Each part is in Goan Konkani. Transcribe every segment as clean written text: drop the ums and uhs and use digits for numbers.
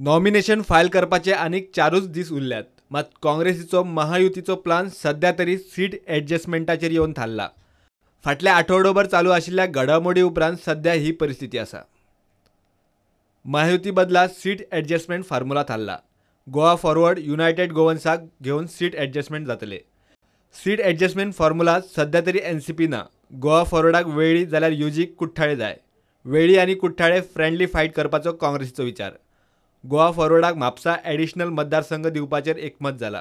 नॉमिनेशन फायल करपाचे आनीक 4 दीस उरल्यात. मात काँग्रेसीचो महायुतीचो प्लान सध्या तरी सीट ॲडजस्टमेंटाचेर येवन थारला. फाटल्या आठवडोभर चालू आशिल्ल्या घडामोडी उपरांत सध्या ही परिस्थिती आसा. महायुती बदला सीट ॲडजस्टमेंट फॉर्म्युला थारला. गोवा फॉरवर्ड युनायटेड गोवन्साक घेवन सीट ॲडजस्टमेंट जातले. सीट ॲडजस्टमेंट फॉर्म्युला सध्या तरी एनसीपी ना. गोवा फॉरवर्डाक वेळी जाल्यार युजीक कुठ्ठाळे जाय. वेळी आनी कुठ्ठाळे फ्रेंडली फायट करपाचो काँग्रेसीचो विचार. गोवा फॉरवर्डाक म्हापसा ॲडिशनल मतदारसंघ दिवपाचेर एकमत जाला.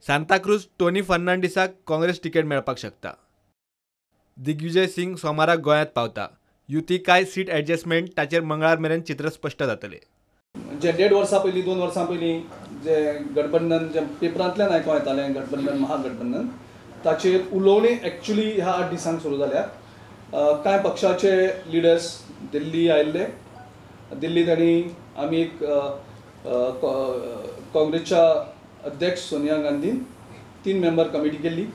सांताक्रूज टोनी फर्नांडीसाक काँग्रेस तिकेट मेळपाक शकता. दिग्विजय सिंग सोमाराक गोंयांत पावता. युती काय सीट ॲडजस्टमेंट ताचेर मंगळार मेरेन चित्र स्पश्ट जातले. जे 1.5 वर्सां पयलीं 2 वर्सां पयलीं जे गठबंधन जे पेपरांतल्यान आयकों येतालें गठबंधन महागठबंधन ताचेर उलोवणी एक्चुली ह्या 8 दिसांक सुरू जाल्या. कांय पक्षाचे लिडर्स दिल्ली आयिल्ले. दिल्ली तांणी आमी एक काँग्रेसच्या अध्यक्ष सोनिया गांधीन 3 मेंबर कमिटी केल्ली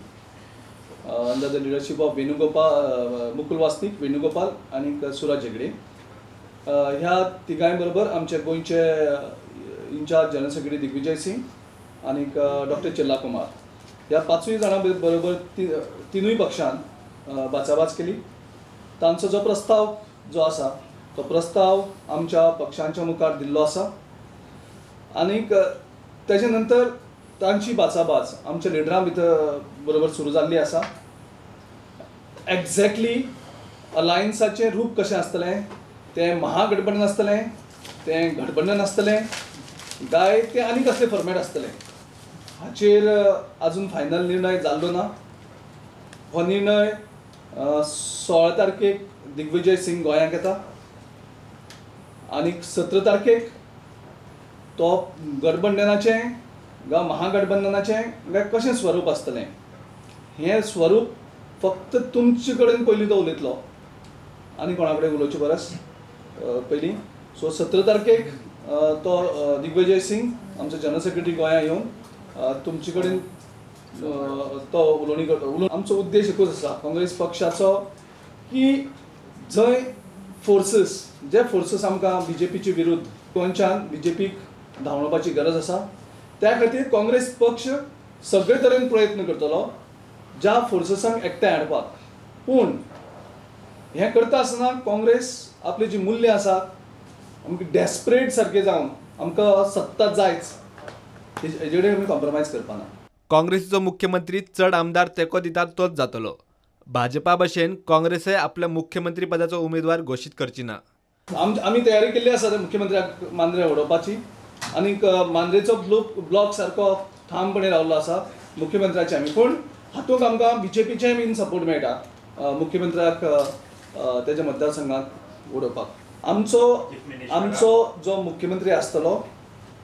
under the leadership of Venugopal Mukul Wasnik, Venugopal आनी सुरज हेगडे. ह्या तिगांय बरोबर आमचे गोंयचे in charge general secretary Digvijay Singh आनी डॉक्टर चेल्ला कुमार ह्या 5 जाणां बरोबर तिनूय पक्षान बाचाबाच केली. तांचो जो प्रस्ताव जो आसा तो प्रस्ताव आमच्या पक्षांच्या मुखार दिल्लो आसा आनीक तेजे नंतर तांची बाचाबाच आमच्या लिडरां भितर बरोबर सुरू जाल्ली आसा. एक्झॅक्टली अलायन्साचें रूप कशें आसतलें, तें महागठबंधन आसतलें, तें गठबंधन आसतलें काय तें आनी कसलें फॉर्मेट आसतलें हाचेर अजून फायनल निर्णय जाल्लो ना. हो निर्णय 16 तारखेक दिग्विजय सिंग गोंयांक येता आनी 17 तारखेक तो गठबंधनाचें गा महागठबंधनाचें काय कशें स्वरूप आसतलें हें स्वरूप फक्त तुमचे कडेन पयलीं तो उलयतलो आनी कोणा कडेन उलोवचे परस पयलीं. सो 17 तारखेक तो दिग्विजय सिंग आमचो जनरल सेक्रेटरी गोंया येवन तुमचे कडेन तो उलोवणी करता. आमचो उद्देश एकूच आसा काँग्रेस पक्षाचो की जंय फोर्सीस जे फोर्सीस आमकां बीजेपीचे विरुद्ध गोंयच्यान बीजेपीक धांवडोवपाची गरज आसा त्या खातीर काँग्रेस पक्ष सगळे तरेन प्रयत्न करतलो ज्या फोर्सीसांक एकठांय हाडपाक. पूण हें करता आसतना काँग्रेस आपली जी मूल्यां आसात आमकां डेस्परेट सारकें जावन आमकां सत्ता जायच हेजे कडेन आमी कॉम्प्रोमायज करपाना. काँग्रेसीचो मुख्यमंत्री चड आमदार तेंको दितात तोच जातलो. भाजपा भशेन काँग्रेसय आपल्या मुख्यमंत्री पदाचो उमेदवार घोशीत करची ना. आमी तयारी केल्ली आसा मुख्यमंत्र्याक मांद्रे उडोवपाची आनीक मांद्रेचो ब्लॉक सारको ठामपणे रावल्लो आसा मुख्यमंत्र्याचे आमी. पूण हातूंत आमकां बीजेपीचेय बीन सपोर्ट मेळटा मुख्यमंत्र्याक तेज्या मतदारसंघात उडोवपाक. आमचो जो मुख्यमंत्री आसतलो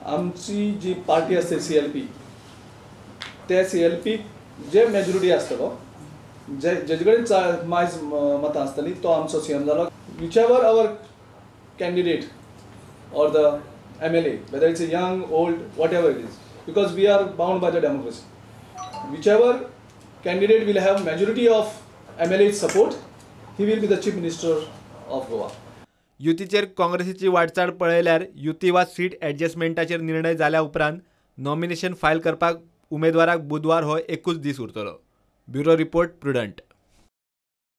आमची जी पार्टी आसतली CLP त्या CLP जे मेजॉरिटी आसतलो जे जेजे कडेन मायज मतां आसतली तो आमचो CM जालो. Whichever our candidate or the MLA, whether it's a young, old, whatever it is, because we are bound by the democracy. Whichever candidate will have majority of MLA support, he will be the Chief Minister of Goa. युतीचेर काँग्रेसीची वाटचाल पळयल्यार युती वा सीट ॲडजस्टमेंटाचेर निर्णय जाल्या उपरांत नॉमिनेशन फायल करपाक उमेदवाराक बुधवार हो एकूच दीस उरतलो. Bureau report, Prudent.